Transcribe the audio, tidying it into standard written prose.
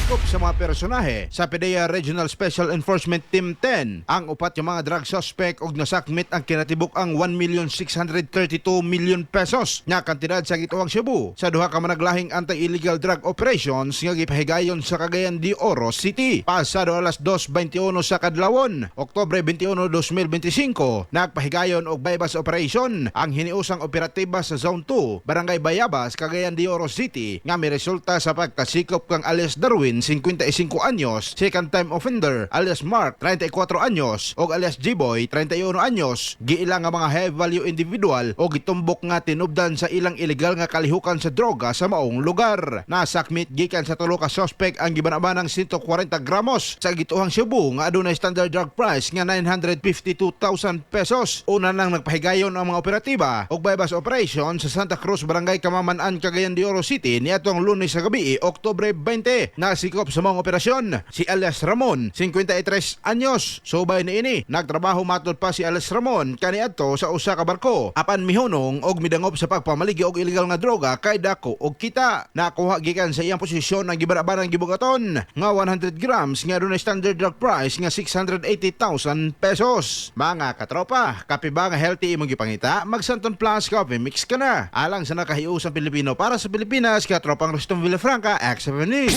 Nasikop sa mga personahe sa PDEA Regional Special Enforcement Team 10 ang upat nga mga drug suspect og nasakmit ang kinatibuk-ang 1,632,000,000 pesos nga kantidad sa gituohang shabu sa duha ka managlahing anti-illegal drug operations nga gipahigayon sa Cagayan de Oro City. Pasado alas 2:21 sa kadlawon, Oktubre 21, 2025, nagpahigayon og buy-bust operation ang hiniusang operatiba sa Zone 2, Barangay Bayabas, Cagayan de Oro City nga miresulta sa pagtasikop kang alias Darwin, 55 anyos, second time offender, alias Mark, 34 anyos, og alias G-Boy, 31 anyos, giila nga mga high value individual o gitumbok nga tinubdan sa ilang ilegal nga kalihukan sa droga sa maong lugar. Nasakmit gikan sa tulo ka suspect ang gibanabanang 140 gramos sa gituohang shabu nga adunay standard drug price nga 952,000 pesos. Una nang nagpahigayon ang mga operatiba og buy-bust operation sa Santa Cruz, Barangay Kamaman-an, Cagayan de Oro City niadtong Lunes sa gabi, Oktubre 20. Nasikop sa maong operasyon si alias Ramon, 53 anyos. Subay niini, nagtrabaho matod pa si alias Ramon kaniadto sa usa ka barko apan mihunong og midangop sa pagpamaligya og ilegal nga droga kay dako og kita. Nakuha gikan sa iyang posisyon ang gibanabanang gibugaton nga 100 grams nga adunay standard drug price nga 680,000 pesos. Mga katropa, kape ba nga healthy imong gipangita? Mag Santon Plus Coffee Mix ka na. Alang sa nakahiusang Pilipino para sa Pilipinas, katropang Rustom Villafranca, X7 News.